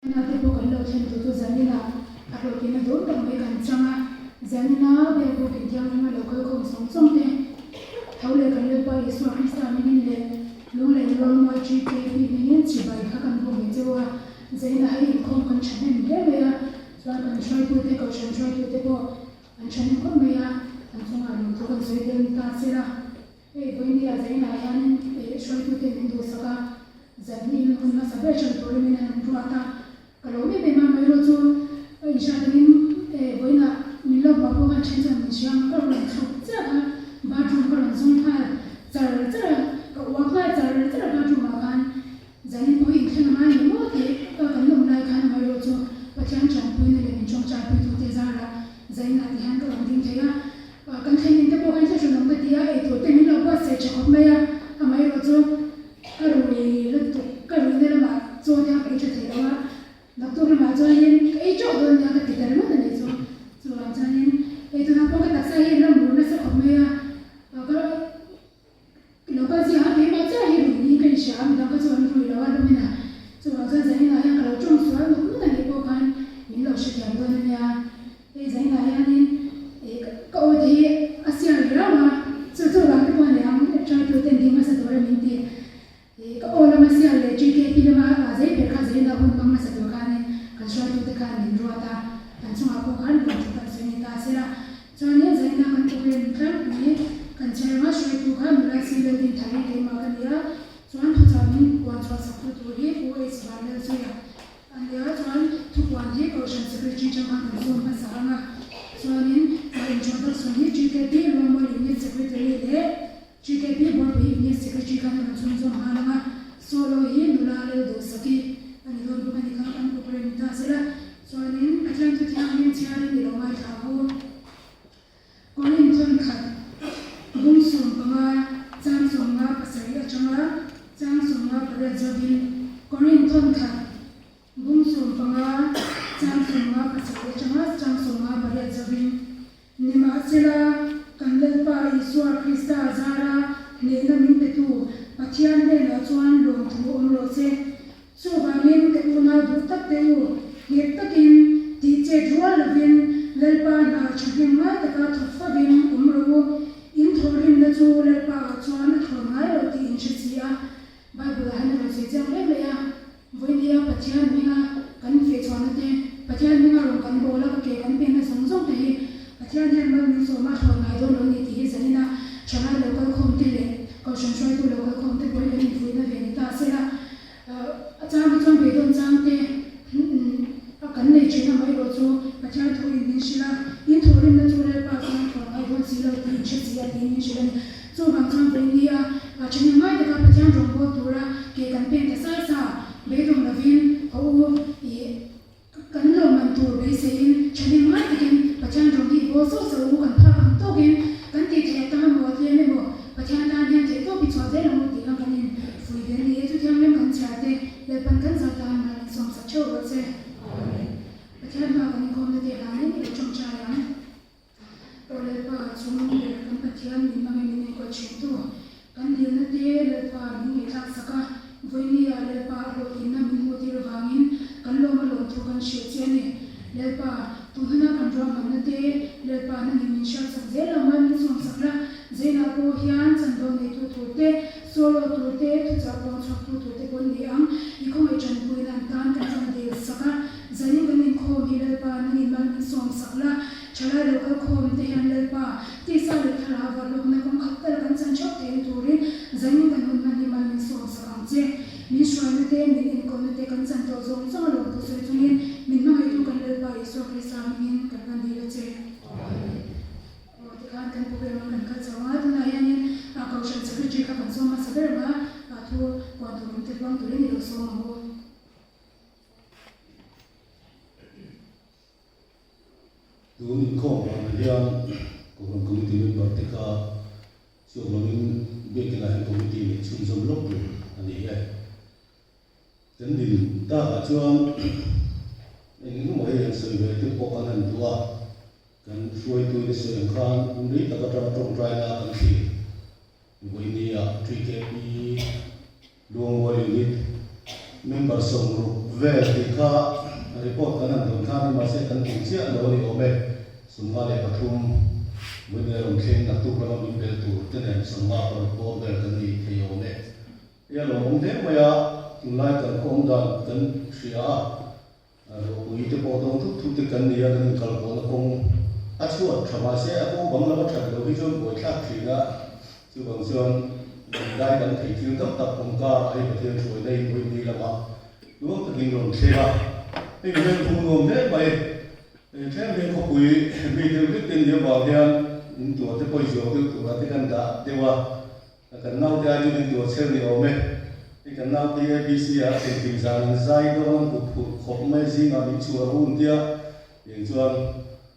Naute pawh kan lo thlen tur chu zaninah a hlawhtlinna dawn tak mai kan chang a, zanina Biakbuk inthianghlim a lo kal khawm sawng sawng te, tho leh kan Lalpa Isua Krista hmingin leh Lunglei Rualmuai GKP hmingin chibai kha kan bawm ve cheu a, zaninah hei inkhawm kan thahnem hle mai a, chuan kan hruaitute, Kohhran hruaitute pawh an thahnem khawp mai a, an chungah lawmthu kan sawi tel ta sela. Hei vawinia zainah hianin hruaitute min duhsak a, zanhnihin hun hmasa ber ṭan turin min han ruat a, ka lo em em a, amaherawh chu ka inhriat angin vawiinah min lo hmuah pawh khan ṭhen chuan min hria ang, ka rawn chhuk chiah kha bathroom ka rawn zawng nghal char char a, ka uak nghal char char a bathroom ah khan zanin pawh hi inthleng a ngai ni maw tih ka kan awm lai khan amaherawh chu Pathian ṭanpuina leh min ṭawngṭaipuitute zarah zainah ti hian ka rawn ding thei a. Kan thlenin te pawh khan thil hran awm ka ti a, eitur te min lo buatsaih tha khawp mai a, amaherawh chu ka rui lutuk, ka ruihna lamah chaw te kha ka ei tha thei lo a, naktuk lamah chuanin ka ei teuh dawn nia ka ti ta ringawt a nih chu. Chuvang chuanin eitunah pawh ka taksa hi ram rur nasa khawp mai a, ka Lo kal chiah a, keimah chiah hi rui niin ka inhria a, midang kha chu an rui lo a hlawmin a, chuvang chuan Zainah hian ka lo tawng sual nawk nawk a nih pawh khan min lo hrethiam dawn a nia. Hei Zainah hianin ih ka aw te hi a sial riau a, chu chu vang te pawh a ni ang, try tu ten ding hmasa tur a min ti. Ih ka aw lama sial leh GKP lama zei ber kha Zainah hun hmang hmasa tur khanin kan hruaitute khan min ruat a, an chungah pawh khan ruah chu kan sawi ni ta sela. Chuanin zaina kan program tlangpui kan chher anga hruaitu kha nula si Laldin Thari keimah ka ni a, chuan thuchah min puan chhuah sak tu tur hi Pu H Vanlalzuia a ni a, chuan thupuan hi Kohhran Secretary chang khan kan zawm hmasa ang a, chuanin introduction hi GKP Ruangmawi Unit Secretary leh GKP Buarpui Unit Secretary khan a rawn chhunzawm nghal ang a, solo hi nula Lalduhsaki a ni dawn bawk a ni kha kan program ta sela. Chuanin Pathian chu thianghlim chhiarin i lo ngaithla ang u. Korin thawnkhat bung 15 chang 57 atanga chang 58 zawin Korin thawnkhat bung 15 chang 57 atanga chang 58 zawin Nimahsela, kan Lalpa Isua Krista zara hnehna min petu Pathian hnenah chuan lawmthu awm rawh se. Chuvangin ka unau duh tak te u, nghet takin tih chet rual lovin Lalpa hna thahnem ngai taka thawk favin awm rawh u. In thawhrimna chu Lalpa ah chuan a thlawn ngai lo tih in hre si a. Bible ah hian a rawn sawi chiang hle mai a, Vawinia Pathian hminga kan fehchhuahna te, Pathian hminga rawn kan bawl a, ka ke kan penna zawng zawng te hi Pathian hian mal min sawm a thlawn ngai dawn lo ni tih hi zanina thalai lo kal khawm te leh Kohhran hruaitu lo kal khawm te pawh hi kan infuihna ve ni ta sela. A chang hi chuan beidawn chang te a kan nei thin a maherawh chu Pathian thu in min hrilh a, in thawhrimna chu Lalpa chuan thlawn ngai dawn si lo tih in hre si a tiin min hrilh a ni. Chuvang chuan vawinia thahnem ngai taka Pathian rawngbâwl tura ke kan pen ta sa sa beidawng lovin a u ih Kan lawmman tur beiseiin thahnem ngai takin Pathian rawng hi i bawl sauh sauh u, kan phak ang tawkin kan tih theih atang emaw a tlem emaw Pathian tan hian theih tawp i chhuah zel ang u tih khan kan in fui ve a ni e. Chuthianghlim kan chhiar te Lalpan kan zah tan mal min sawmsak theuh rawh che. Amen. Pathian hma kan inkhawmna te hlanin i lo tawngtai ang. Aw Lalpa, chung ber kan Pathian min hmangin min enkawl thintu, kan dilna te Lalpa min ngaihthlak sak a, vawinia Lalpa a hlawhtlinna min hmuh tir avangin kan lawm a lawm thu kan hrilh che a ni. Lalpa, tunhuna kan ruahmanna te Lalpa nangin min hriat sak zel ang a, min sawm sak la, Zainah pawh hian chanvo neitu tur te, solo tur te, thuchah puang chhuaktu tur te pawh an ni ang, i khawngaih tanpuina an tan kan rawn dil sak a, Zanin kan inkhawm hi Lalpa nangin mal min sawm sak la, Thalai lo kal khawm te hian Lalpa tisa leh thlarau varhlawkna kawng khat tal kan chan theuh theihna turin zanin kan hun hman hi mal min sawm sak ang che. Min hruaina te, min enkawlna te kan chan tawh zawng zawng a lawm thu sawi chungin min hmangaihtu kan Lalpa Isua Krista hmingin kan van dil a che. Amen. Aw tikhan kan program a kan kal chho ang a, tunah hianin Kohhran Secretary kha kan sawm hmasa ber ang a, thu puan tur awm te puang turin i lo sawm ang u. Tun inkhawm vangah hian Kohhran Committee member te kha chhuak lovin biakin ah hian committee neih chhunzawm lawk tur a ni e. Kan din takah chuan eng emaw hei han sawi ve te pawh kan han duh a, kan hruaituin a sawi ang khan kum rei tak atanga tawngtaina kan thlir. Vawinia TKP Luangmual Unit member 60. vel tih kha report kan han dawn khan mahse kan hmu chiah lo a ni awm e. 53 vawiin a rawn thleng naktuk lama min bel tur te nen 56 bawr vel kan ni thei awm e. Hei a lawmawm hle mai a, tunlai kan khaw awm dan kan hria a, Ropui te pawh dawng thut thut te kan ni a, kan inkalpawhna kawng a chhuat tha mahse a kawng bang lama that loh hi chuan buaithlak thin a, chuvang chuan dai kan thei thil tam tak awm karah hei Pathian hruaina in vawi ni lamah nuam takin rawn thleng a, hei hian thu nuam hle mai. Tlem hian khawpui mi deuh hlek te ni avang hian in tuah te pawh i zuam deuh turah te kan dah deuh a. Kan naute ai chuan in tuah chhel ni awm e. Hei kan naute hi ABC ah engkim zan an zai dawn an kut phurh khawp mai zingah min chhuah rawh un tia tiang chuan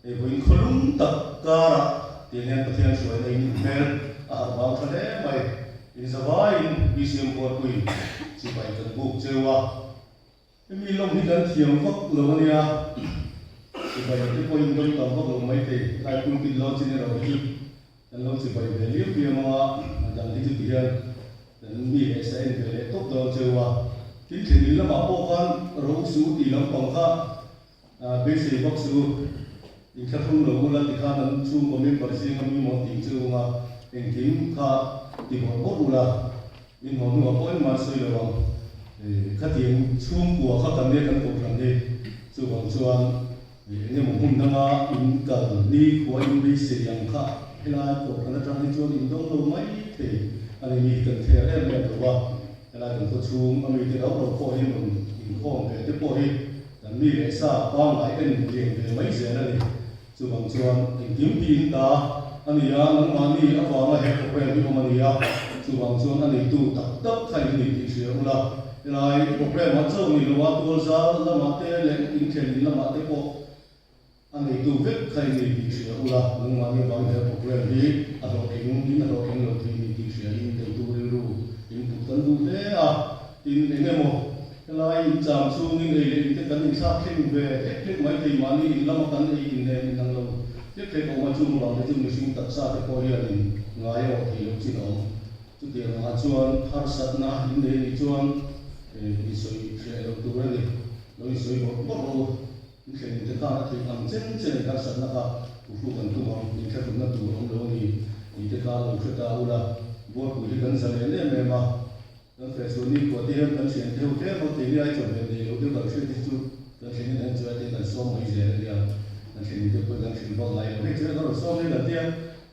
hei vawiin khawlum tak karah tiang hian Pathian hruaina in inhmel a harh vang tha hle mai. In zavaiin BCM Buarpui chibai kan buk cheu a. Hemi lawng hi kan thiam vak lo a nia, chibai te pawhin dawng tam vak lo mai thei, helai pulpit lo chin erawh hi chu kan lo chibai ve liam liam ang a, a dang hi chu tihian kan mi leh sa en ve leh tawp dawn cheu a. Tin thlen in lamah pawh khan ro su tih lampang kha beisei vak su, inthlahrung lo ula tikhan an chhungkaw member zinga mi maw tih cheu ang a, engkim kha ti bawrh bawrh ula. In haw hnuah pawh engmah sawi lo ang. Khatiang chhungkua kha kan nia kan kohhran hi. Chuvang chuan eng emaw hmun danga in kal ni khua in beisei ang kha helai kohhran atang hi chuan in dawng lo mai thei a ni. Mi kan thler em em lo a, helai kan khaw chhung a mite rau rau pawh hi rawn inkhawm ve te pawh hi kan mi leh sa pangngai en lian ve mai zel a ni. Chuvang chuan engkim hi in ta a ni a, nangmahni avanga he program hi awm a ni a, chuvang chuan a neitu tak tak kha in ni tih hria ula, helai program ah chauh ni lo a, tual zal lamah te leh inthlen in lamah te pawh a neitu vek kha in ni tih hria ula, nangmahni avangin he program hi a hlawhtling in a hlawhtling lo thei ni tih hria in neitu rilru in put kan duh hle a, tin eng emaw Helai in cham chhungin ei leh in te kan inthlak thleng ve hlek hlek mai thei, mahni in lama kan ei in nen inang lo hlek hlek awm a, chung vang te chu mihring taksa te pawh hianin ngai awh thei lo chin a awm. Chutiang angah chuan harsatna in nei anih chuan insawi hreh loh tur a ni, lo insawi bawrh bawrh rawh u. In thlen in te khan a theih ang chen chen in harsatna kha u hruk an tum ang, inthlahrunna tur awm lo a ni tih te kha lo hre ta ula, Buarpui hi kan zalen em em a. Kan feh chhuah ni khuah te hian kan thian theu tlem a, keini ai chawhmeh nei lo deuh kan hriat hi chu kan thlenin an chuai te kan sawm mai zel a nia, kan thlenin te pawh kan hrilh vak ngai lo. Hei chuan kan rawn sawm hi kan tia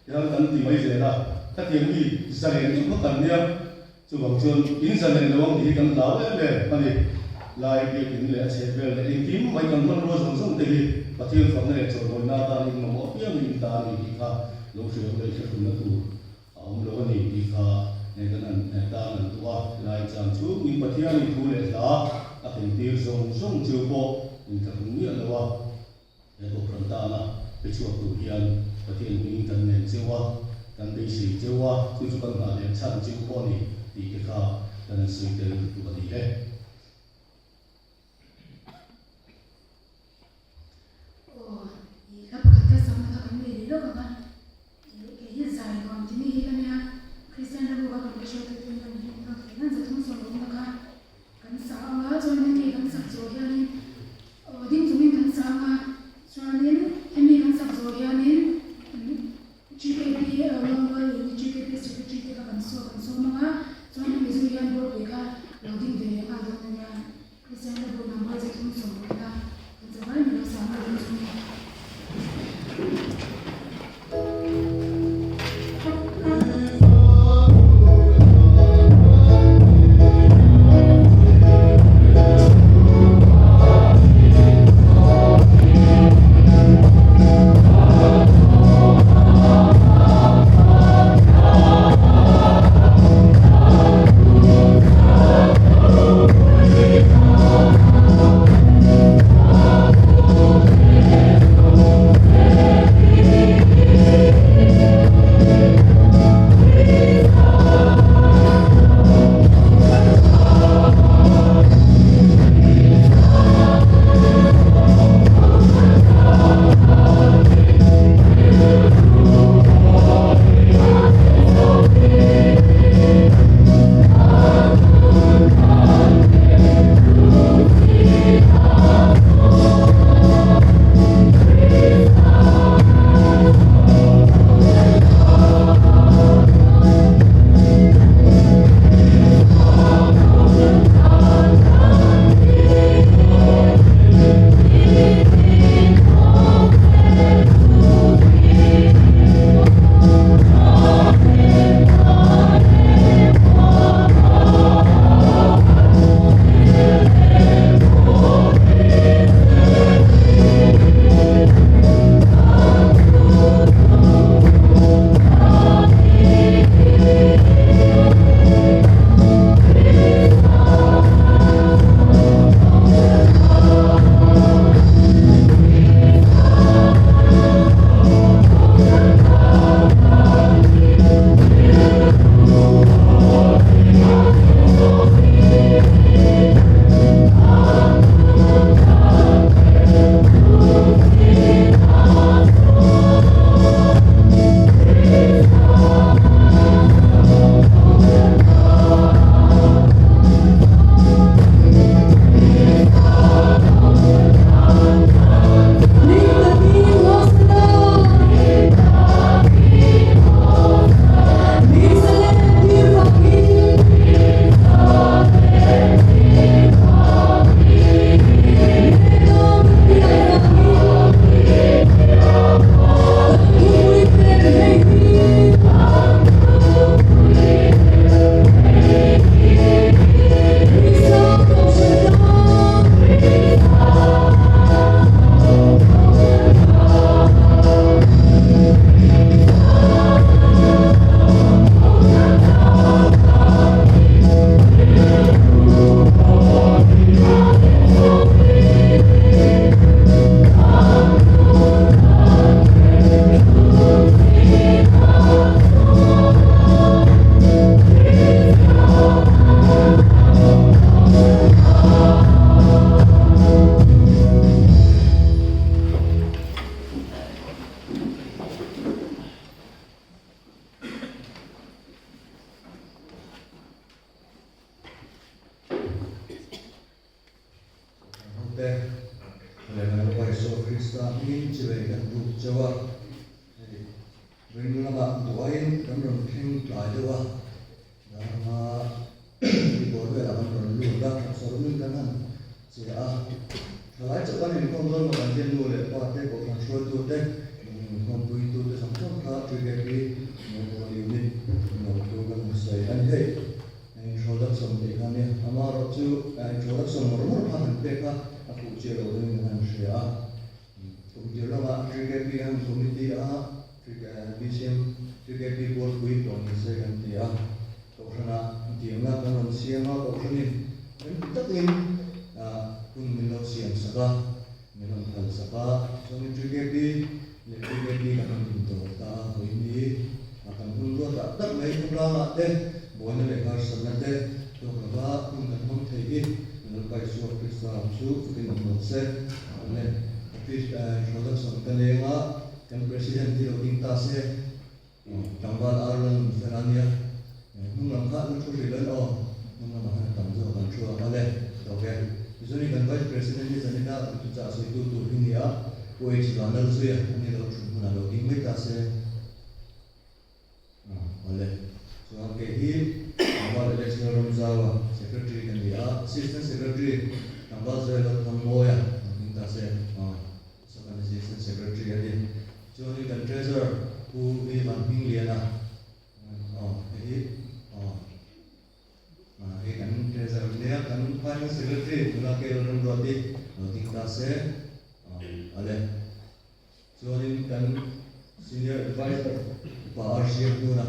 tihian kan ti mai zel a, khatiang mi zalen deuh kha kan nia, chuvang chuan in zalen lo ang tih hi kan hlau em em a ni. Lai biakin leh a chheh vel leh engkim mai kan hmanrua zawng zawng te hi Pathian fakna leh chawlhawina atan in mamawh apiang in ta a ni tih kha lo hrilh leh thlahrunna tur A awm lo a ni tih kha kan han tan an duh a, helai chan chhungin Pathianin thu leh hla a kentir zawng zawng chu pawh inthlahrung miah lo a, he kohhran tana pe chhuak tur hian Pathian hmingin kan nen cheu a, kan beisei cheu a, chu chu kan nghah leh chhan cheu pawh a ni tih te kha kan han sawi tel duh a ni e. Aw, i hla pakhat kha sakna kha kan nei leh lawk ang a, i kei hi zai nuam timi hi ka nia, Kristian ram upa kan hriat te chuan kan hlim phak thei nan zathum sawm awmna kha kan sa ang a, chuan hemi kan sak zawh hianin aw ding chungin kan sa ang a, chuanin hemi kan sak zawh hianin GKP Lawngrual in GKP Secretary te kha kan saw kan sawm ang a, chuan hemi zu hian Buarpui kha lo ding ve leh nghal dawn. Lehkhabu Isua Krista hmingin chibai kan buk chauh a, hei ring lamah duaiin kan rawn thleng tlai deuh a, darhma tihbawr velah kan rawn lut a, sawrmin kan han che a, thalai chauh kan inkhawm dawn maw kan bialnu leh pa te, kohhran hruaitu te, inkhawmpuitu te zawng zawng kha TKP Mobile Unit nuamtu kan hmu sawi a ni hei. Introduction tih kha nia, amaherawh chu introduction ngawr ngawr kha han pek a, a fuh chiah lo deuhin kan han hria a. Kum tir lamah TKP han committee a, BCM TKP bualpui tawh ni se kan ti a. Kohhranah diamna kan rawn siam a, Kohhranin rem ti takin hun min lo siam sak a, min rawn phal sak a. Chuanin TKP leh TKP kan rawn intawr ta a, vawiin hi kan hun ruatah tak mai khawtlangah te, buaina leh harsatna te tawk lova hun kan hmang thei hi Lalpa Isua Krista chu fakin awm rawh se. Amen. Office introduction ka leng a, kan President hi lo ding ta se. Tlangval ar la nun fel a nia. Hnung lam kha an thu hrih lo aw. Hnung lamah khan a tam zawk an thu ang ale. Tawk e. Tichuan kan Vice President hi zanina kan thuchah sawitu tur hi nia. Pu H Vanlalzuia a ni lo thut hmunah lo ding mai ta se. Awle. Chuan kei hi Tlangval Alex Lalramzaua Secretary ka ni a, Assistant Secretary Tlangval Zoe Lalthangmawia lo ding ta se. Sakan Assistant Secretary a ni. Chuanin kan Treasurer Pu V Vanhmingliana aw hei hi aw hei kan Treasurer nia kan Finance Secretary tuna K Lalramruati lo ding ta se aw ale. Chuanin kan Senior Adviser Upa RCM hnuna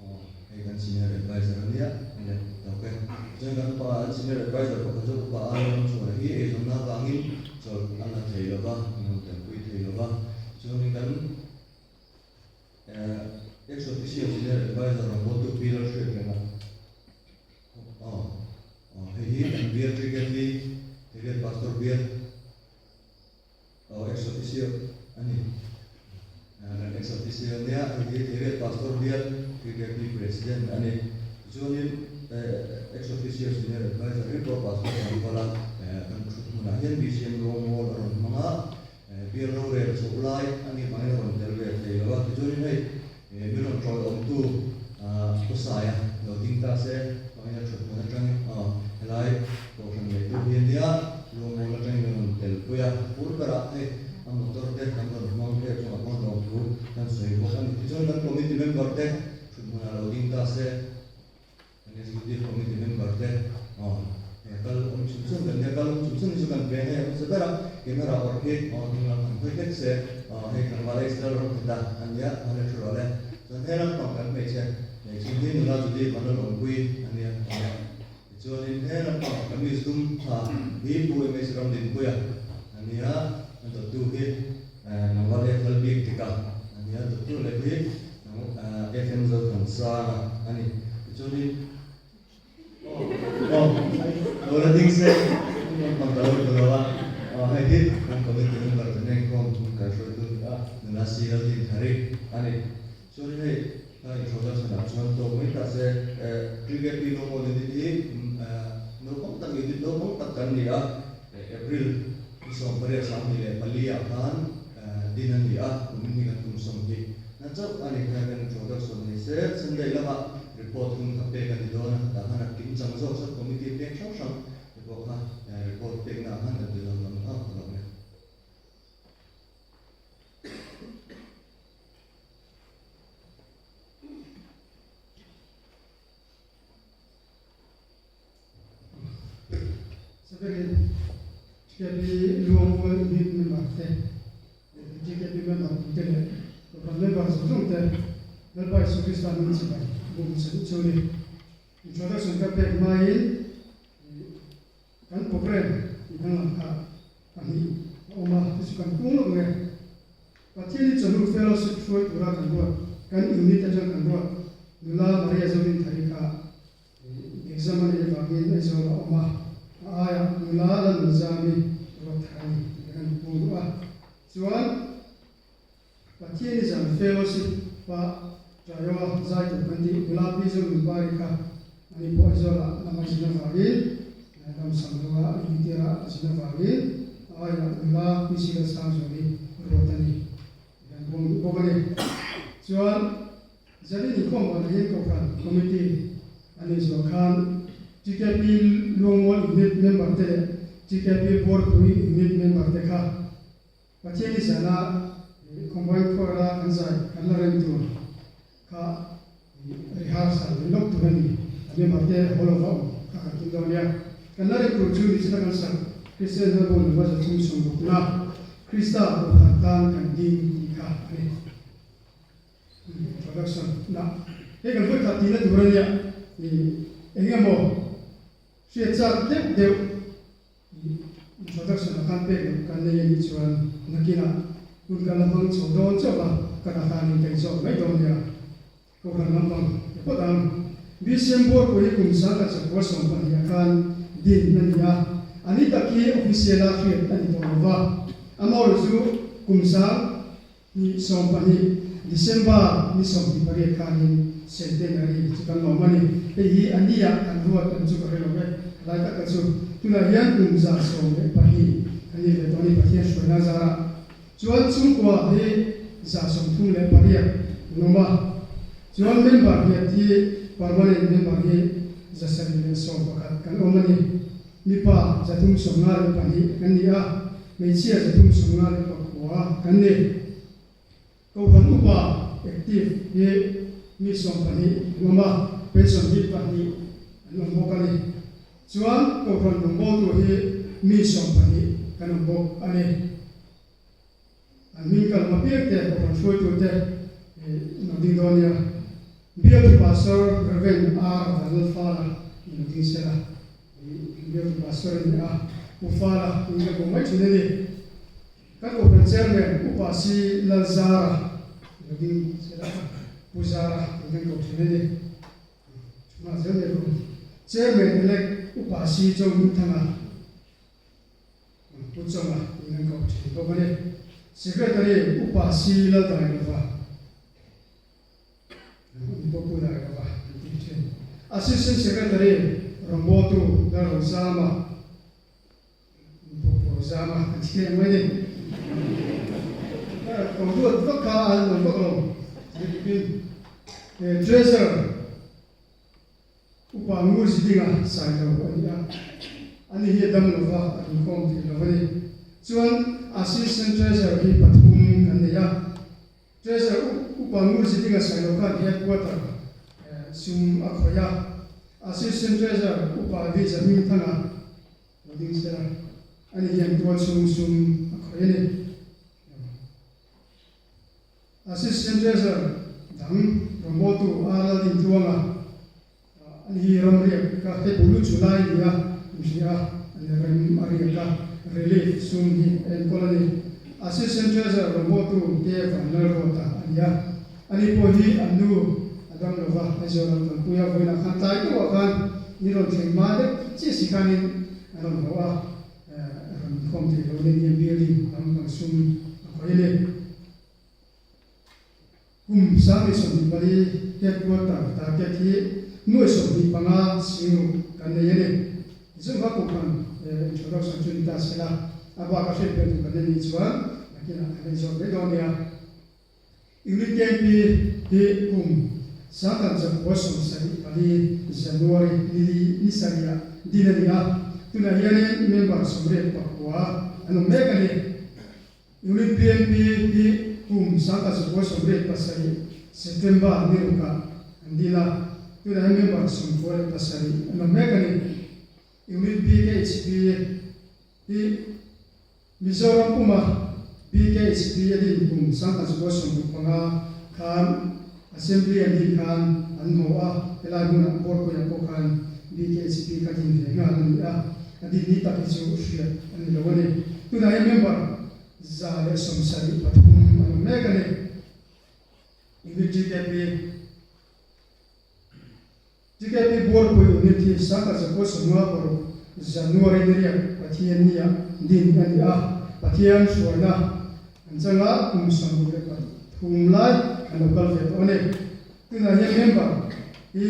aw hei kan Senior Adviser a nia ale tawk e. Chuan kan upa Senior Adviser pakhat zawk Upa R Ramchhuana hi eizawnna avangin chawlh a la thei lo va, min rawn telpui thei lo va. Chuanin kan Ex Officio Senior Adviser rawngbawltu Pi Lalhriatrenga aw aw hei hi kan bial Trigate Trigate Pastor bial Aw ex officio a ni. Kan ex officio nia hei hi Theriat Pastor bial KKP President a ni. Tichuanin ex officio Senior Adviser hi pawh Pastor kan kal a, kan thut hmunah hian BCM rawngmawl a rawn hmang a, bial rorel chhoh lai a nih vangin a rawn tel ve thei lo a. Tichuanin hei mi rawn tawiawmtu Khawsaia lo ding ta se, hmangin a thut hmun atangin aw helai kohhran neitu hi a nia, Luangmual atangin a rawn tel pui a, fur berah hei a motor te kan rawn hmang phek chungah pawh lawm thu kan sawi bawk a ni. Tichuan kan committee member te thut hmunah lo ding ta se, kan executive committee member te aw he kal awm chhun chhun kan nia, kal awm chhun chhun hi chu kan veng hei a hmasa ber a, camera awrh hi aw ding lam han hawi hlek se aw hei tlangval Esther rawng ti ta a nia, a le thu rawh le. Chuan he lampang kan hmeichhe hmeichhe hi nula Judy Vanlalawmpui a nia aw. Tichuanin he lampang kamis dum tha hi Pu MS Ramdinpuia a nia, a dawttu hi Nangval Ethel bik tika a nia, dawttu leh hi FM Zothansanga a ni. Tichuanin Aw, lo la ding se, lampang ka lo hmu lo a, aw hei hi kan committee member te nen khawm kan hruaitu a ni a, nula si Laldinthari a ni. Chuan hei ka introduction ah chuan tawk mai ta se, TKP Lawngawt unit hi naupang tak unit naupang tak kan ni a, April ni 28 ah khan din a ni a, kumin hi kan tum 20 na chauh a ni kha kan introduction ni se, Sunday lamah report hun kha pek a ni dawn a, tah khan a kim chang zawk sub committee peng hrang hrang te pawh kha report pekna ah khan kan ti zawk ang a, ka lawm e. Saberin TKP Luangmual Unit member te leh TKP member pui te leh Kohhran member zawng zawng te Lalpa Isu Krista hming chibai bum hmasa duh chu a ni. Introduction ka pek hmain Kan programme tih danglam kha pahnih a awm a, chu chu kan kung lawk nge. Pathian hi chawhnu fellowship hruai tura kan ruat, kan unit atang kan ruat nula Maria Zodin Thari kha exam a neih avangin Aizawl a awm a, a aiah nula Lalnunzami ruat thar a ni tih kan kung duh a. Chuan Pathian hi zan fellowship pa Traioa zai tur kan tih nula Pi Zonun Pari kha ani pawh Aizawlah lam a zin avangin dam sam lo a duty a zin avangin A aiah nula Missy Lalsangzuali ruat a ni tih kan pawm duh bawk a ni. Chuan Zalin inkhawm banah hian Kohhran Committee a nih zuah khan TKP Luangmual Unit member te leh TKP Buarpui Unit member te kha Pathian i zana Combined Choir a kan zai kan la rem tur kha rehearsal leh lawk tur a ni. A member te haw lova awm kha kan tum dawn nia. Kan la rem tur chu ni chita kan sak Kristian Lalbawn lova 360 na Krista Kohhran tan kan ding tih kha a ni. Introduction na hei kan vawi khat tihna tur a nia eng emaw hriat chak deuh deuh Introduction a khan pek loh kan nei a nih chuan nakinah hun kan la hmang chho dawn chauh a, ka ta khanin ka inzawt mai dawn nia. Kohhran lampang te phawt ang. BCM Board pawh hi kum 1912 ah khan din a ni a, a ni tak hi official a hriat a ni tawh lo va, amaherawhchu chu kum 2020 December ni 28 khanin Centenary chu kan lawm a ni. Hei hi a nia kan ruat an chu ka hre lo e, helai taka chu tunah hian kum 112 kan ni ve tawh a ni Pathian hruaina zarah chuan chhungkua hi 138 an awm a, chuan member hiat hi permanent member hi 711 kan awm a ni. Mipa 352 kan ni a, hmeichhia 359 kan ni. Kohhran upa active hi mi 12 an awm a, pension hi pahnih an awm bawk a ni. Chuan kohhran rawngbawltu hi mi 12 kan awm bawk a ni. An hming kal hma piang te kohhran hruaitute in lo ding dawn nia. Bialtu Pastor Rev. R. Vanlalfala in lo ding sela. Bialtu Pastor a ni a, Pu Fala in ka ko mai thin a ni. Kan kohhran Chairman Upa C. Lalzara in lo ding sela, Pu Zara in kan ko thin a ni. Chhunga zel mai ru. Chairman Elect Upa C. Chauhmingthanga. Pu Chawma in an koh thin bawk a ni. Secretary Upa C Laldailova, an pawh Pu Dailova an ti thin. Assistant Secretary Rawngbawltu Lalrozama, an pawh Pu Rozama an ti leh mai a ni. Ko duat vak kha an awm vak lo. Treasurer Upa ngu zidinga sai lo a ni a, ani hi a dam lo va, a inkhawm thei lo a ni. Chuan Assistant Treasurer hi pathum kan nei a, Treasurer Upa ngu zidinga sai lo khan Headquarter sum a khawih a, Assistant Treasurer Upa Vi Zahmingthanga lo ding sela, ani hian tualchhung sum a khawih a ni. Assistant Treasurer dang rawngbawltu R Laldintluanga ani hi ramriak ka hei bul lu chu lai a ni a, an hria a, an rem a riak a, relief sum hi a enkawl a ni. Assistant Treasurer rawngbawltu Te Vanlalruata a ni a, ani pawh hi an nu a dam lo va, Aizawl an kalpui a, vawiinah khan tlai deuhah khan ni rawn thleng hma deuh chiah si khanin an rawn haw a, rawn inkhawm thei lo nen hian building lampang sum a khawih a ni. Kum 2024 headquarter target hi nuai 25 singruk kan nei a ni. Tichuan kha Kohhran introduction chu ni ta sela, a bak a hriat ber tur kan nei nih chuan nakinah kan nei zawk mai dawn nia. Unit KP hi kum 1974 January ni ni sarihah din a ni a, tunah hianin member 89 an awm mek a ni. Unit PNP hi kum 1977 September ni rukah an din a, tunah hian member 97 an awm mek a ni. Unit BKHP hi Mizoram puma BKHP a din kum 1965 khan Assembly an din khan an haw a, helai hmunah Bawrpuiah pawh khan BKHP kha din ve nghal a ni a, a din ni tak hi chu hriat a ni lo a ni. Tunah hian member 173 an awm mek a ni. Unit TKP. TKP Buarpui Unit hi 1956 January ni riak Pathian nia din a ni a, Pathian hruaina an chang a, kum 63 lai an lo kal ve tawh a ni. Tunah hian member hi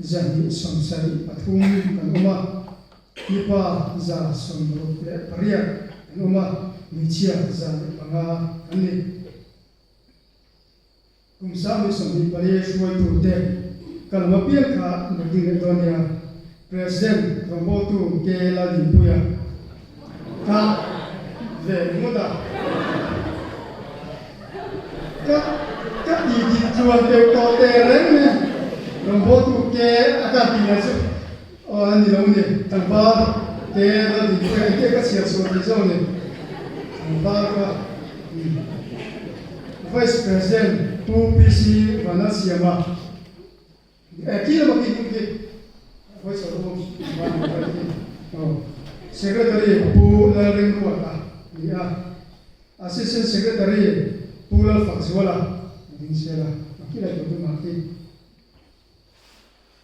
273 kan awm a, mipa 168 kan kan awm a, hmeichhia 105 kan ni. Kum 2024 hruaitute kal hma piang kha lo ding leh dawn nia. President rawngbawltu K Lalhimpuia ka ve ngawt a. Ka ka ti dik chuan deuh tawh teh reng e. Rawngbawltu K a ka ti leh chu aw a ni lo ni. Tlangval K Lalhimpuia engtia ka chhiar chhuah tih zawk ni. Tlangval kha Vice President Pu PC Vanlalsiama eh khi lama khi hnung khi Voice of Hope Vanlalsiama khi aw Secretary Pu Lalrengruata a ni a, Assistant Secretary Pu Lalfakzuala a ding sel a, a khi lai tur chu mah khi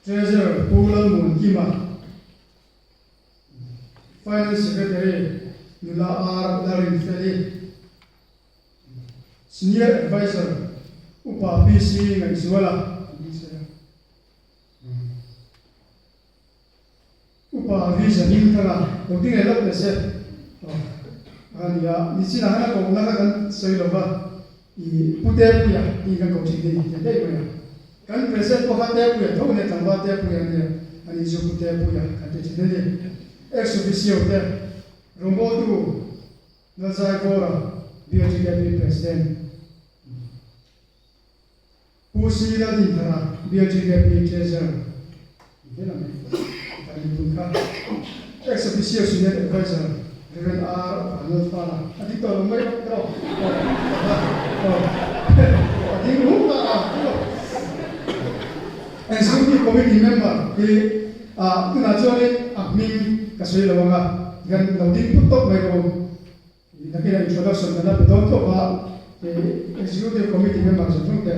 Treasurer Pu Lalmuankima. Finance Secretary Nula R. Larinfeli, Senior Adviser Upa PC Ngaihzuala an ni se a. Upa V. Zahmingthanga lo ti ngei lawk teh se a ni a. Nichinah khan a kohna kha kan sawi lo va, i Pu Tepuia tih kan ko thin hi teh daih mai a. Kan President pawh kha Tepuia tho nia, tlangval Tepuia nia, ani chu Pu Tepuia kan ti thin a ni. Ex officio te rawngbawltu Lalzai Vawra, BLGKP President, Pu Si Laldinthara, BLGKP Treasurer, helam hi kan inpun kha. Ex officio Senior Adviser Rev. R. Vanlalfala a ding tawh lo mai bawk erawh a ding ruk ta a Executive Committee member hi tunah chuanin a hming ka sawi lo ang a, tikhan lo ding phawt tawp mai rawh u. Nakinah introduction kan la pe dawn tawp a, Executive Committee member zawng zawng te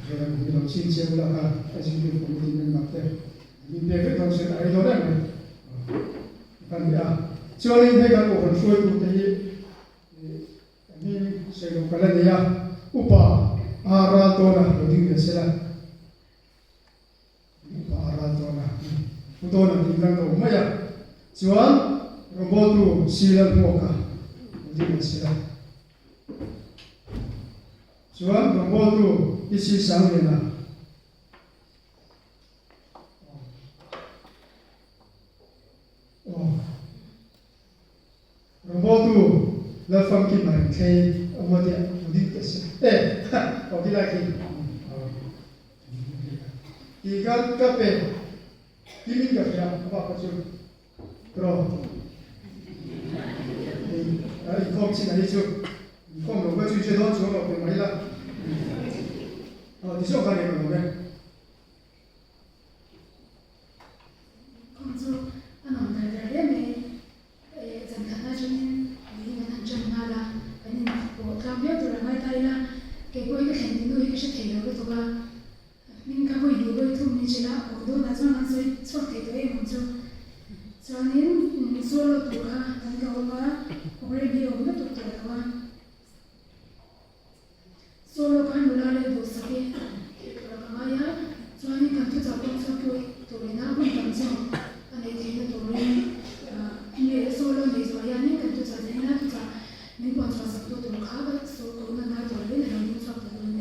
hi lo chhin chiang ula kha Executive Committee member te an inpek vek dawn chuan a rei dawn em mai kan ni a. Chuanin hei kan kohhran hruaitu te hi hming sawi lo ka la nei a, Upa R Raltawna lo ding ve sela. Upa a ral dawn a, pu dawn ang tih kan ko mai a, chuan rawngbawltu Silal Hmuaka lo ding an sila. Chuan rawngbawltu PC Sangliana aw rawngbawltu Lalfamkima Rengthlei awm a tia lo ding teh se e aw ti lai khi Ti ka ka pe timin ka hria a bak kha chu tiraw inkhawm chin a hi chu inkhawm lo ka chu che dawn chuang lo pe mai la ti zawk kha ni ka lawm e. Khawm chu a nuam dar dar hle mai. Zan khat atangin ui kan han ṭan nghal a, kan in pawh tlang viau tur a ngai ta ila, kei pawh hi ka thlen tih hnu hi ka hre thei lo lutuk a, hming kha vawi hnih vawi thum ni chila a koh dawnah chuan kan sawi chhuak thei tawh em ang chu. Chuanin solo tur kha kan ka awm a, program hi a awm lutuk tawh lo a. Solo kha nula leh duhsak i tih tur a ka ngai a, chuanin kan thuchah pawh chu tu turina hun tam zawk a neih theihna turin mi solo nei zawh hianin kan thuchah theihna thuchah min puan chhuah sak tu tur kha ka kohna ngai tawh lovin a lo ding chhuak ta dawn e.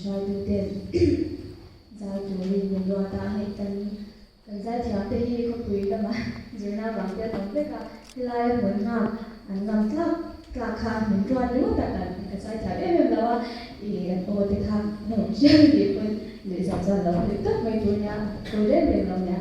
hruaituten zai turin min ruat a, hei kan kan zaithiam te hi khawpui lama zirna vang te a tam vek a, helai a hmun nghak an ngam tlak tlak kha min ruat ringawt a, kan ka zaithiam em em lo a, ih an aw te kha an awm chiang tih pawn nuihzat chuan lo nuih tawp mai tur nia, pawi reng reng lo nia.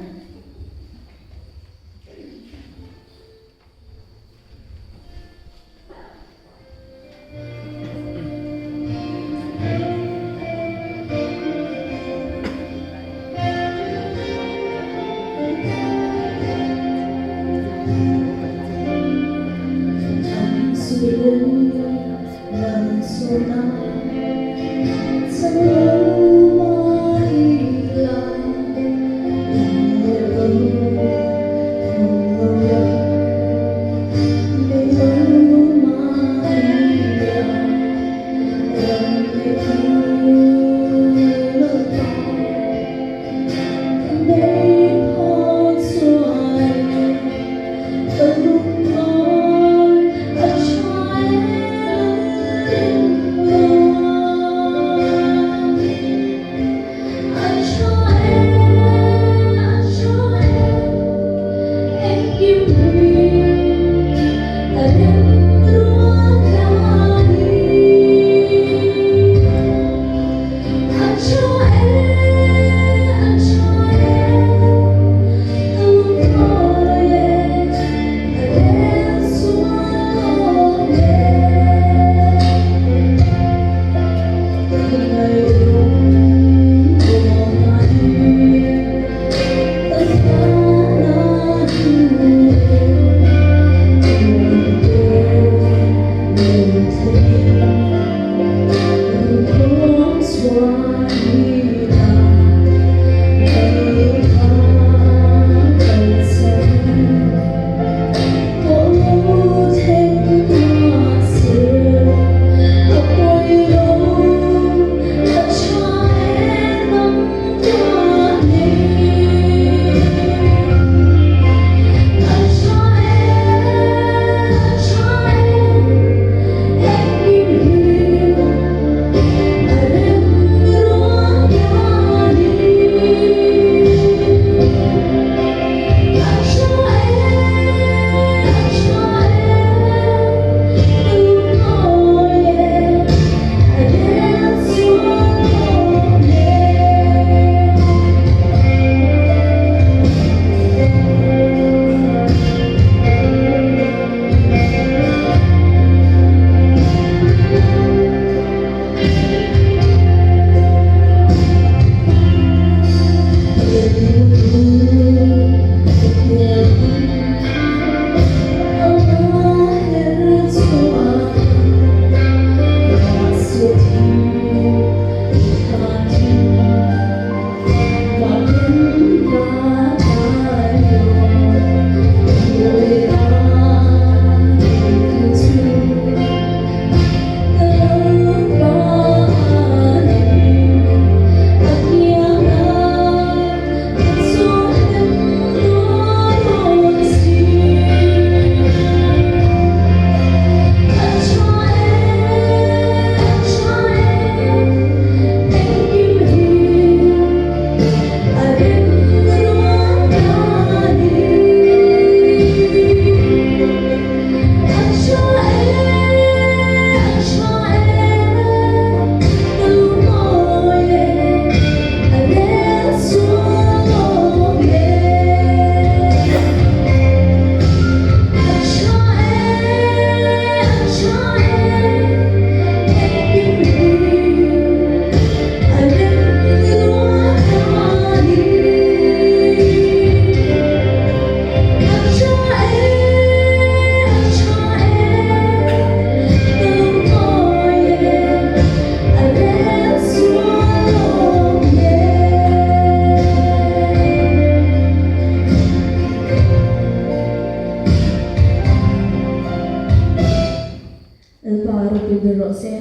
Lalpa ropui ber rawh se.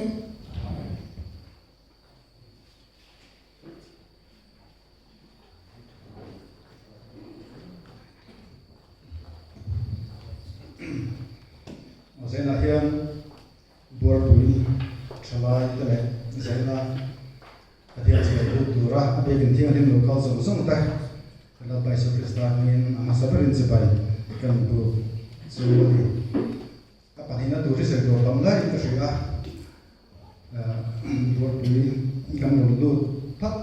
Zainah hian Buarpui thalai te leh Zaina. Pathian chhiar lut tura a biakin thianghlim lo kal zawng zawng te kan Lalpa Isua Krista hmingin a hmasa berin chibai kan buk chu a ni. A pahnihna tur hi sawi tur tam laiin ka hria a, Ruatpui kan rawn lut phat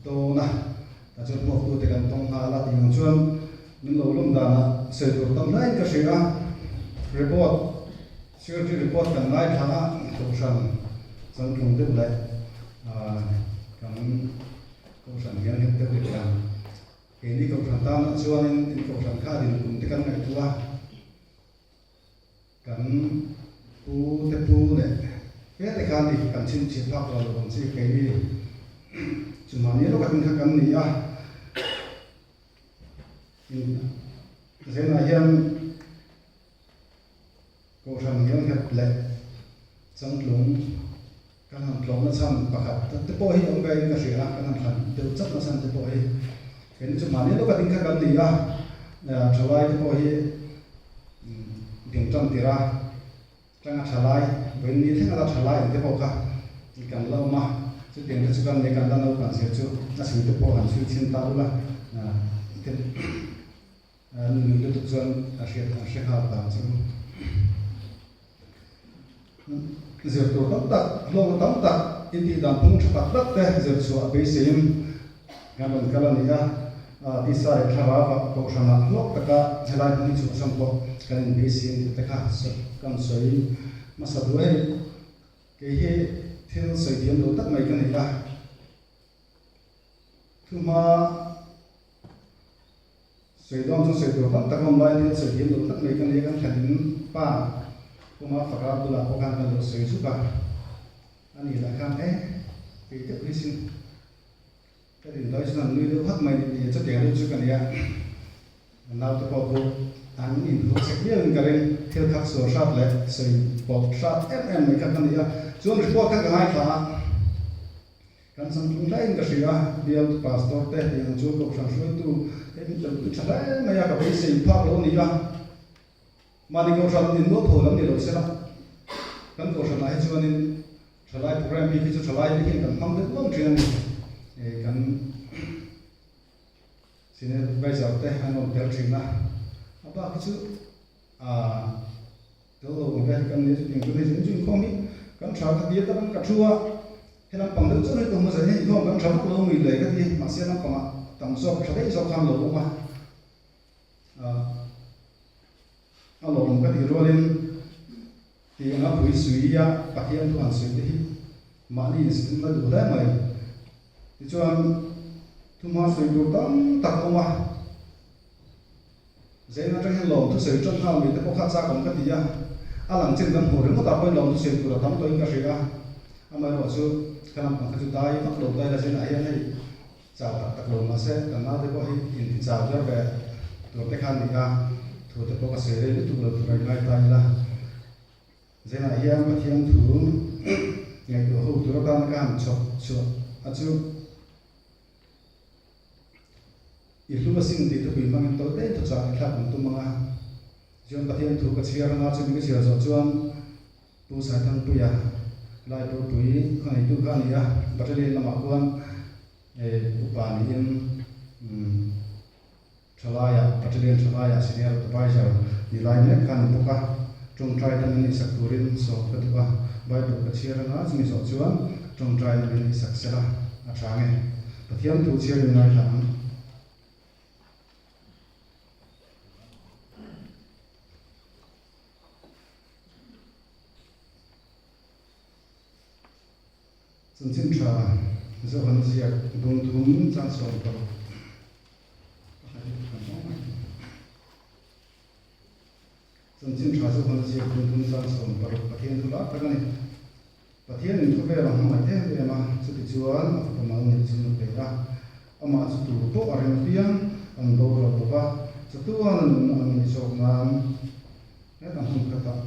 dawn a, tah chuan hmuaktute kan tawng nghal a tih ang chuan min lo lawm danah sawi tur tam laiin ka hria a, report Secretary report kan ngaithla a, kohhran changtlung deuh leh kan kohhran hian nghet deuh leh ang. Keini kohhran tanah chuanin in kohhran kha din kum te kan ngaihtuah a, kan pu te pu leh fe te khan ni kan chhinchhiah phak lo ang chi keini chu mahni lawk atin kha kan ni a. Zenah hian Kohhran hian nghet leh changtlung kan han tlawmna chhan pakhat te pawh hi awm ve in ka hria a, kan han thlan deuh chakna chhan te pawh hi keini chu mahni lawka ding kha kan ni a, thalai te pawh hi ding tan tir a, tanga thalai vawiin ni thleng ala thalai ang te pawh kha kan la awm a, chutiang te chu kan nia kan la naupang zia chu a chhui te pawh han chhui chhin ta ula. An nuih lutuk chuan a hriat an hre nghal ta ang chu. Zir tur tam tak, hlawkna tam tak, intih dan phung tha tak tak te zir chhuah beiseiin kan rawn kal a ni a. Tisa leh thlarau ah kohhranah hlawk taka helai hmun hi chhuahsan pawh kan inbeisei a ni tih te kha kan sawi hmasa duh a hei. Kei hi thil sawi thiam lo tak mai ka ni a. Thuhma sawi dawn chuan sawi tur tam tak a awm laiin thil sawi thiam lo tlat mai ka nia kan thlen in pa puma faka bulah pawh khan kan lo sawi zuk a, a ni lah khan e kei deuh hi sin ka din dawi chuan an nui deuh hak mai ni chutiang deuh chu ka nia naute pawh khu an inhmu chek viau in ka ring thil khak sual hrat leh sawi pawp hrat em em mai kha ka nia chuan report kha ka ngaithla a. Kan changtlung hlaiin ka hria a, bial pastor te tih ang chu kohhran hruaitu te min tel pui tha hle mai a, ka beisei phak lo a ni a. Mahni kohhran in mualpho lam ni lo sela, kan kohhranah hi chuanin thalai program bik hi chu thalai te hian kan hmang deuh vang thin a ni. Kan senior advisor te an rawn tel thin a, a bak hi chu aaa Tel lo ang te kan nia chutiang chuan hei zin zin khawm hi kan tha ka ti a tak an ka thu a, he lampang deuh chauh hi ka hmu zai hei inkhawm kan tha vak lo mui le ka ti mahse lampangah tam zawk tha daih zawk khan lo awm a, a lawm ka tih rualin tih anga pui sui a Pathian thu han sawi te hi mahni in la duh hle mai tichuan thumha sawi tur tam tak a awm a. Zain atang hian lawm thusawi tan nghal mai te pawh kha chak awm ka ti a, a lang chin kan hmuh ringawt ah pawhin lawm thusawi tur a tam tawhin ka hria a, amaherawh chu ka lampang kha chu dai vak lo dai la zainah hian hei chau tak tak lo mahse kan naute pawh hi inti chau der ve tur te kha a ni a, thu te pawh ka sawi rei lutuk lo tur a ingai ta ila. Zainah hian Pathian thu ngaihtuah ho tur atana ka han chhawp chhuah a chu. I hlu asin tih thupui hmangin tawi daih thuchah i thlak ang tum ang a. Zion Pathian thu ka chhiar anga chumi ka chhiar zawh chuan Pu Saithangpuia Laipurpui khawneitu kha a ni a, battalion lamah khuan upa niin Thalaiah battalion Thalaiah senior adviser ni lai mek kha a ni bawk a. Tawngtai tan an isak turin sawm ka duh a, Bible ka chhiar anga chumi zawh chuan tawngtai nan in isak sela a tha nge. Pathian thu chhiarin ngaithla ang. Chanchin tha Johan ziak dungthum chang 16. Chanchin tha chu han ziak dun thum chang 60 Pathian thu lar tak a ni. Pathianin khawvel a hmangaih em em a, chuti chuan a fapa mal neih chu na pe a. Amah chu tur pawh a reng apiang an boral lo va, chatuan a nunna an neih zawk nan heta hmun khatah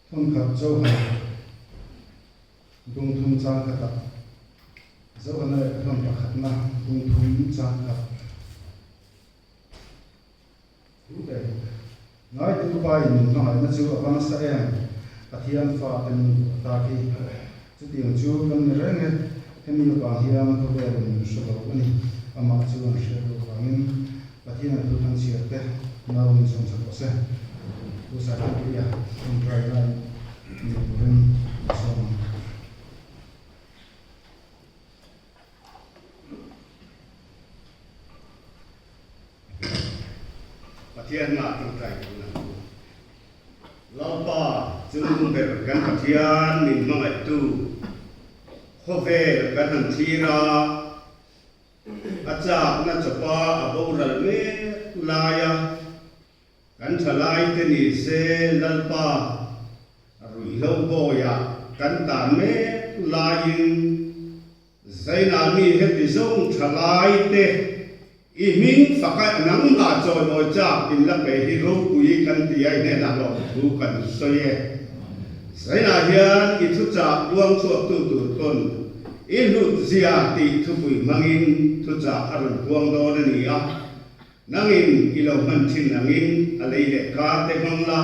Thawnkhat Johan bung thum chang khatah Johana leh thawn pakhatna bung thum chang khat thu ber. Ngaitu Pa in min hmangaihna chu a va nasa em? Pathian fate min vuah tak hi. Chutiang chu kan ni reng e, hemi avang hian khawvelin min hre lo a ni. Amah chu an hriat loh vangin Pathian thu kan chhiar te nau min sawm chak rawh se. Pu Saithanpuia tawngtai lai nei turin min sawm ang. Pathian hma tawngtai tun ang u. Lalpa chungnung ber kan Pathian min hmangaihtu khawvel kan han thlir a, a chakna chawpa a boral mek laia kan thalaite ni se Lalpa ruihhlo bawiah kan tan mek laiin Zaina mi heti zawng tha lai te i hming faka nangmah chawimawi chak in la pe hi ropui kan ti a i hnenah lawmthu kan sawi e. Zaina hian i thuchah luang chhuaktu tur pawn i hlut zia tih thupui hmangin thuchah a rawn puang dawn a ni a, nangin i lo hman thin angin a lei leh kar te hmang la,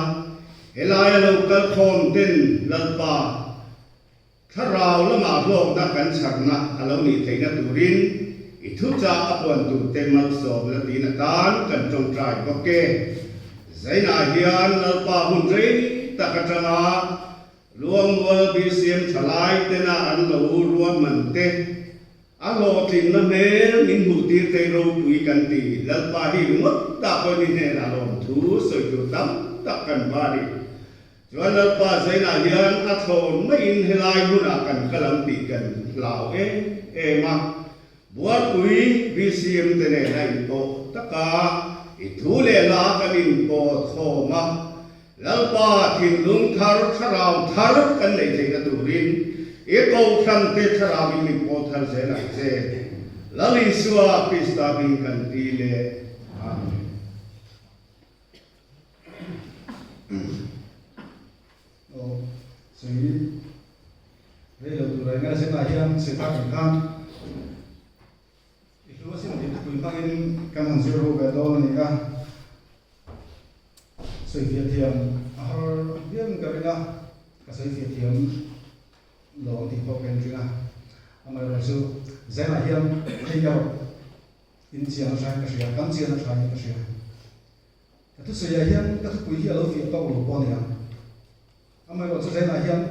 helaia lo kal khawm ten Lalpa Thlarau lamah hlawkna kan chharna a lo nih theihna turin i thuchah a puan turte malsawmna tiin atan kan tawngtai bawk e. Zainah hian Lalpa hun rei tak atanga Luangmual BCM thalai tena an lo ruahman te a hlawhtlinna hmel min hmuhtir thei ropui kan ti. Lalpa hi ringawt tak pawhin i hnenah lawmthu sawi tur tam tak kan va a ni. Chuan Lalpa Zainah hian a thlawn maiin helai hmunah kan kal ang tih kan hlau em em a, Buarpui BCM te nen a inpawh taka i thu leh hla kan inpawt khawm a, Lalpa thinlung thar thlarau thar kan neih theihna turin i kohhran te thlarauin min pawl thar zel ang che. Lal Isua Krista hming kan ti leh. Amen. Aw sawi rei lo tur a enga zenah hian sawi tak ang khan i hlu asin tih thupui hmangin kan han zir ho ve dawn a ni a, sawi fiah thiam a har viau in ka ring a, ka sawi fiah thiam lo ang tih pawh ka inring a, amaherawhchu zenah hian hei erawh In chian a thain ka hria, kan chian a thain ka hria. Ka thusawiah hian ka thupui hi a lo fiah tawk lo pawh a ni ang. Amaherawhchu Zainah hian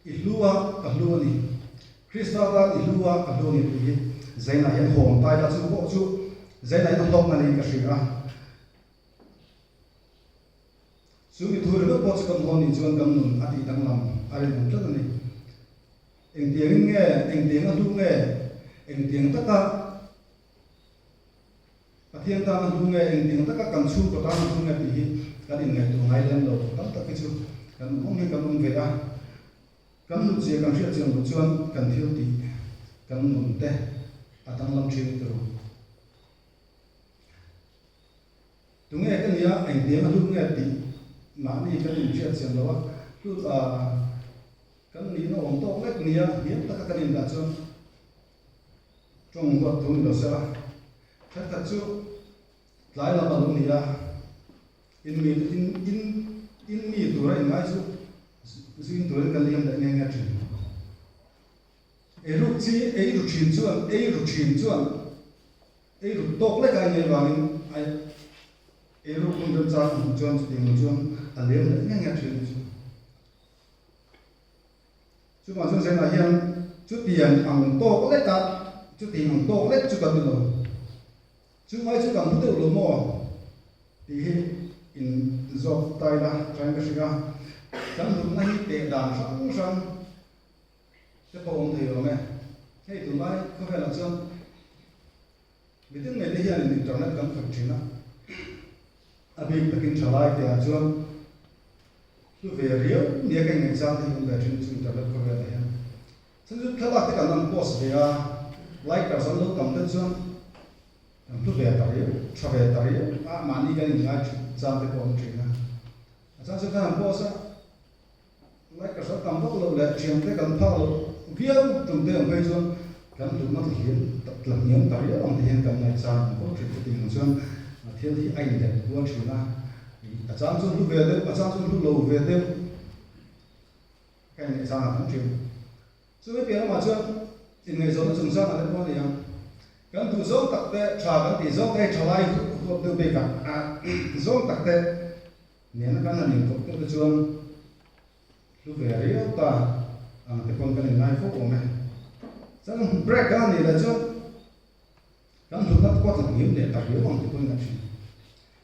i hlu a, ka hlu a ni. Krista tan i hlu a, ka hlu a ni tih hi Zainah hian hawn tai la chu pawh chu Zainah hian a hlawkna niin ka hria a. Chu mi thu ringawt pawh chu kan hawn nih chuan kan nun a tih danglam a rinawm tlat a ni. Engtiangin nge, engtiang a hlu nge, engtiang taka Pathian tan a hlu nge, engtiang taka kan chhungkaw tan a hlu nge tih hi kan inngaihtuah ngai lem lo. Tam tak hi chu kan awm hi kan awm ve a, kan hlutzia kan hriat chian loh chuan kan thil tih, kan nun te a danglam thin turu. Tunge ka nia, engtiang a hlut nge tih mahni kan inhriat chian lo a, hlut a kan nihna awm tawk lek nia hniam taka kan indah chuan tawng huat thu ni lo sela, thenkhat chu tlai lam a lo ni a, in mi in in in mi tura inngai chu zing turin kan liam leh nge nge thin. Eiruk chi eiru thin chuan eiru thin chuan Eiruk tawk lek a inei vangin a eiruk hun remchang a hmuh chuan chutiang lo chuan a lem leh nge nge thin chu. Chuvang chuan zenah hian chutiang ang tawk leka chutiang ang tawk lek chu kan ni lo. Chu ngai chu kan hmu deuh lo maw tih hi in zawk tai la thain ka hria. Kan hlutna hi teh dan hrang hrang Te pawh awm thei awm e. Hei tunlai khawvelah chuan mitin mai te hianin internet kan khawih thin a, a bik takin thalai te ah chuan hlu ve riau nia ka ingaihchang te hi awm ve thin chu internet khawvelah hian. Chhan chu thlalak te kan an post ve a, likers an lo tam deuh chuan kan hlu ve ta riau, tha ve ta riau a, mahni kan inngai chang te pawh awm thin a. A chang chu kan han post a. Lai ka hre tam vak loh leh thiante kan phak loh viau tum te ang phei chuan kan hlutna tla hliam tla hniam ta riau ang te hian kan ngaihchang ang fo thin chutih ang chuan thil hi a inlet kual thin a. A chang chu hlu ve deuh, a chang chu hlu lo ve deuh ka inneih chang a tam thin. Chumi piah lamah chuan inngaihzawnna chungchangah te pawh a ni ang. Kan duh zawng tak te, tha kan tih zawng te hei thalai huap deuh bikah zawng tak te nena kan han inkawp deuh te chuan hlu ve riau ta ang te pawn kan inngai fo awm e. Chuan break a nih leh chuan Kan hlutna te pawh tla hniam leh ta riau ang ti pawhin a thin.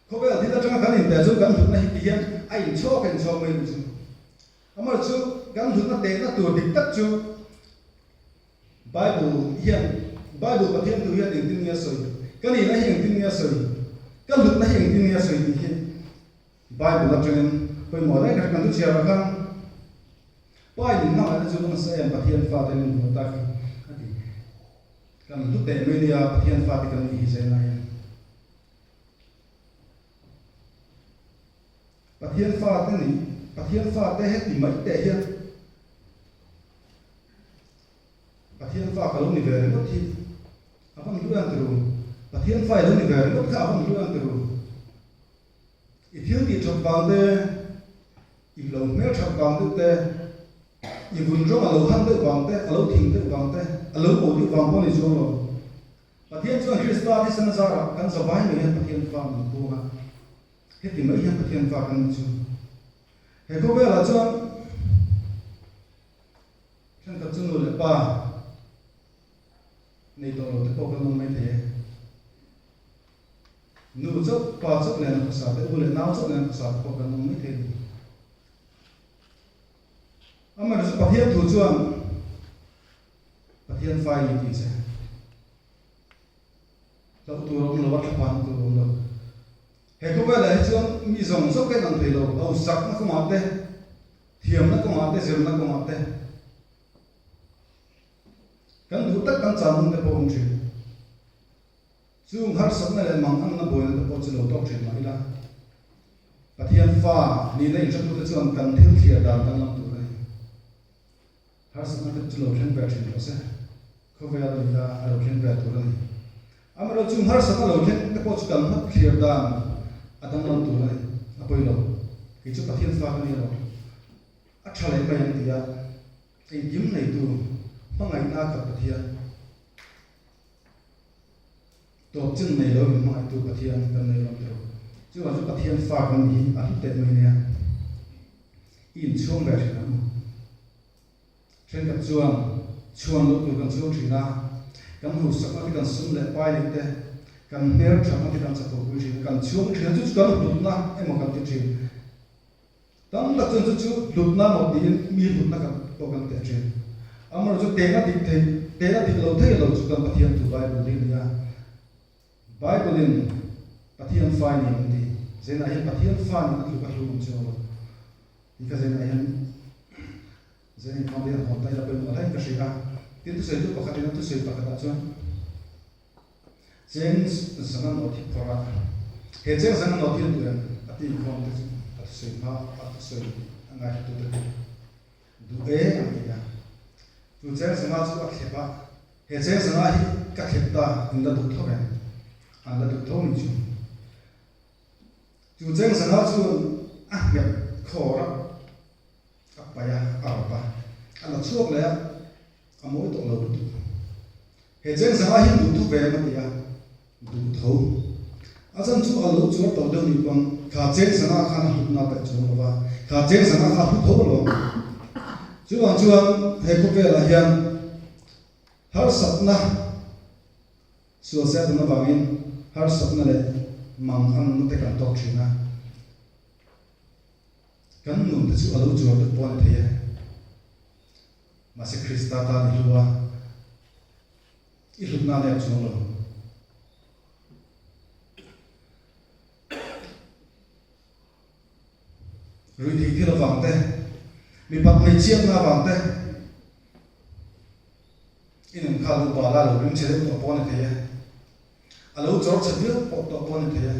Khawvel thil atanga kan inteh chu kan hlutna hi ti hian a inchhawk a inchhawk mai duh chu. Amah chu kan hlutna tehna tur dik tak chu Bible hian Bible Pathian thu hian engtin nge a sawi, ka nihna hi engtin nge a sawi, ka hlutna hi engtin nge a sawi tih hi Bible atangin pawimawh reng kha kan thu chhiarah khan Pa in hmangaihna chu nasa em Pathian fate min hmuh tak hi a ti. Kan hlu teh mai nia Pathian fate kan nih hi zela hian. Pathian fate nih Pathian fate heti mai teh hian Pathian fa ka lo ni ve ringawt hi a van hlu em tiru. Pathian fa i lo ni ve ringawt kha a van hlu em tiru. I thil tih that vang te, i lo hmel that vang deuh te, i vun rawng a lo han deuh vang te, a lo thing deuh vang te, a lo aw deuh vang pawh a ni chuang lo. Pathian chuan Krista thisen zarah kan zavai mai hian Pathian fa min puang a, heti mai hian Pathian fa kan ni chu. He khawvelah chuan thenkhat chu nu leh pa nei tawh lo te pawh kan awm mai thei e. Nu chauh, pa chauh nen a khawsa te, u leh nau chauh nen a khawsa te pawh kan awm mai thei a ni. Amaherawhchu Pathian thu chuan Pathian fai ni tih che hlauh tur a awm lo a, thlapan tur a awm lo. He khawvelah hi chuan mi zawng zawng te an ang thei lo, hausakna kawngah te, thiamna kawngah te, zirna kawngah te. Kan duh tak kan chan hun te pawh a awm thin. Chung harsatna leh manganna buaina te pawh chu lo tawk thin mah ila, Pathian fa nihna inhretute chuan kan thil thliar dan danglam tur a ni. Harsatna te chu lo thleng ve thin rawh se, khawvel a ni a, a lo thleng ve tur a ni. Amaherawhchu chung harsatna lo thleng te pawh chu kan hmat thliar dan a danglam tur a ni, a pawi lo. Kei chu Pathian fa ka ni alawm, a tha leh mai ang ti a, engkim neitu hmangaihna khat Pathian. Tawp chin nei lo min hmangaihtu Pathian kan nei rawm tiro. Chuvang chu Pathian fa kan nih hi a hlu teh mai nia. I inchhuang ve thin ang u. Thenkhat chuan chhuan loh tur kan chhuang thin a, kan hausakna te kan sum leh pai neih te, kan hmel thatna te kan chakawpui thin a, kan chhuang thin a, chu chu kan hlutna emaw kan ti thin. Tam tak chuan chu chu hlutna maw tiin mi hlutna kan pawh kan teh thin. Amaherawhchu chu tehna dik thei, tehna dik lo thei lo chu kan Pathian thu Bible hi a ni a. Bible in Pathian fa i ni kan ti. Zenah hian Pathian fa nih a tluk a hlu awm chiang lo. Ti ka zenah hian zen inkhawm te hian hawn ta ila pawimawh hlain ka hria a. Tin thusawitu pakhatin a thusawi pakhatah chuan Cheng zanga nawt hi phawrh a, he cheng zanga nawt hi a duh em? A ti inkhawm te chu a thusawi hma a thusawi a ngaithla te chu duh e an ti a. Chu cheng zanga chu a thlep a, he cheng zanga hi ka thlep ta in la duh tho em? An la duh tho ni chu. Chu cheng zanga chuan a hmet khawr a, a paih a, a rawp a, a la chhuak leh a, a mawi tawh lo lutuk. He cheng zanga hi duh tho ve em a ti a, duh tho. A chan chu a lo chuar tawh deuh nih pawn kha cheng zanga khan a hlutna a paih chuang lo va, kha cheng zanga kha a hlu tho alawm. Chuvang chuan he khawvelah hian harsatna sual se a dun avangin harsatna leh manganna te kan tawk thin a. Kan nun te chu a lo chuar deuh pawh a ni thei e. Mahse Krista tan i hlu a, i hlutna a nep chuang lo. Ruihtheih thil avang te, mipat hmeichhiatna avang te, i nun kha lo bal a, lo rimchhe deuh tawh pawh a ni thei e. A lo chawr chhe viau pawh tawh pawh a ni thei e.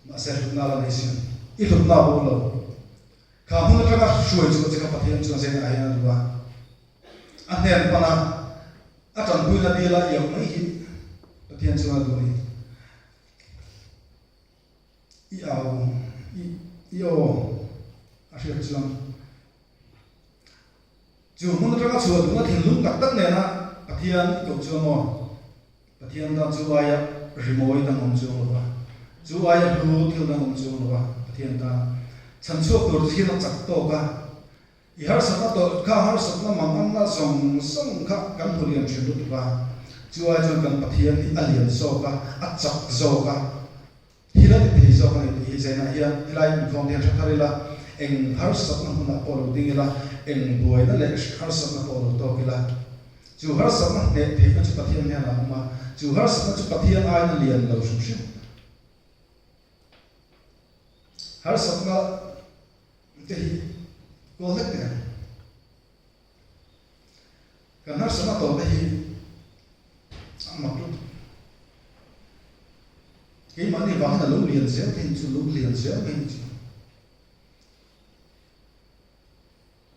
Mahse hlutna la nei sin. I hlutna bo lo. Kha hmun atanga hruai chu che kha Pathian chuan zen ah hian a duh a. A hnen pan a, a tanpuina dil a iauh mai hi Pathian chuan a duh a ni. I au. I i aw a hriat chuan chu hmun atanga chhuah duhna thinlung tak tak nena Pathian i koh chuan maw Pathian tan chu aia rimawi dang awm chuang lo va, chu aia hlu thil dang awm chuang lo va, Pathian tan chhan chhuak tur chu hian a chak tawk a. I harsatna tawh kha harsatna manganna zawng zawng kha kan hmu lian thin lutuk a, chu ai chuan kan Pathian hi a lian zawk a, a chak zawk a, thil a ti thei zawk a ni tih hi zainah hian helai inkhawm te hian hre thar ila, eng harsatna hmunah pawh lo ding ila, eng buaina leh harsatna pawh lo tawk ila, chu harsatna hneh theihna chu Pathian hian a awm a, chu harsatna chu Pathian aiin a lian lo hrim hrim. Harsatna te hi kawl hlek teh ang. Kan harsatna tawh te hi a mak lutuk. Keimahni vangin a lo lian zel thei chu, lo lian zel mai chu.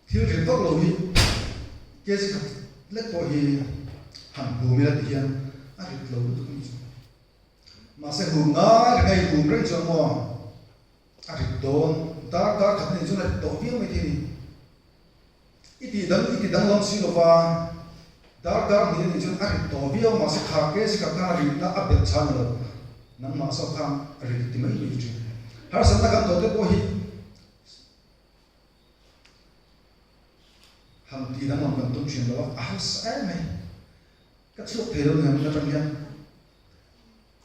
Thil rit vak lo hi kg khat lek pawh hi han hum ila ti hian a rit lo lutuk a ni chu. Mahse hum ngai reng a i hum reng chuan maw a rit dawn dar dar khat a nih chuan a rit tawh viau mai thei a ni. I tih dang i ti danglam si lova dar dar hnih a nih chuan a rit tawh viau mahse kha ke si khat khan a ritna a bet chhan lo nangmah zawk khan a rit ti mai mai thin. Harsatna kan tawh te pawh hi han ti danglam kan tum thin lo a, a harsa em mai. Ka chhuak thei lo ni ang atang hian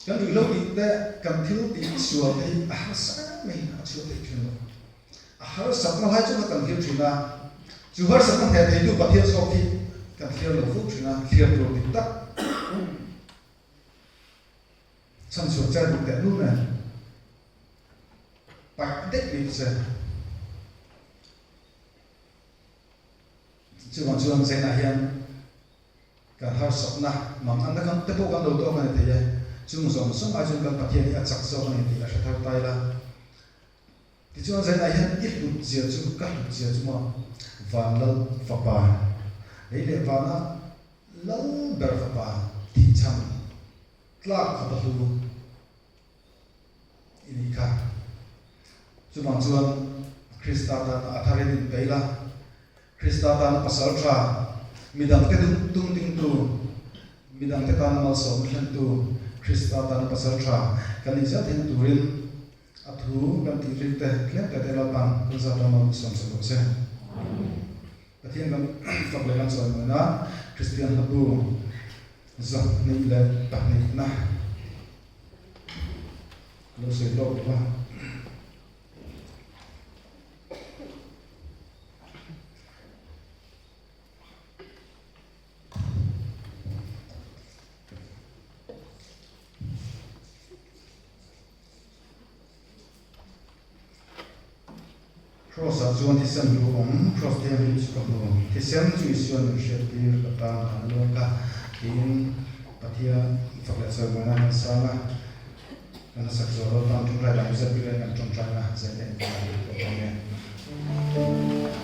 kan ruihhlo tih te kan thil tih sual te hi a harsa em mai a chhuak thei thin lo. A harsatna lai chu kha kan thlir thin a, chu harsatna hneh theitu Pathian zawk hi kan thlir lo fo thin a, thlir tur dik tak chhanchhuak cher duh teh lul nen paih daih mai ta che. Chuvang chuan Zainah hian Kan harsatna mang anna kan te pawh kan lo tawk a ni thei e. Chung zawng zawng ai chuan kan Pathian hi a chak zawk a ni tih a hre thar ta ila. Tichuan zainah hian i hlut zia chu ka hlut zia chu maw Van Lal fapa lei leh vana Lal ber fapa tih chhan tlak khawp a hlu i nih kha. Chuvang chuan Krista tana a tharin inpeih la, Krista tana pasal tha, midangte tung dingtu, midangte tana malsawmna thlentu, Krista tana pasal tha kan nih zel theihna turin a thu kan tih rik te tlem te te Lalpan kan zat ram a min sawm sak rawh se. Pathian kan fak leh kan chawi mawina Kristian hlabu 22na lo sawi lawk lo va. Kraws ah chuan thisen lu awm, Kraws thianghlim chu ka hmu, thisen chu Isuan min hriattir ka tan han a luang kha tiin Pathian fak leh chawimawi nan kan sang a, kan hnasak zual lo tan tawngtai dan zet bikin kan tawngtaina zet en kan lut bawk ang e.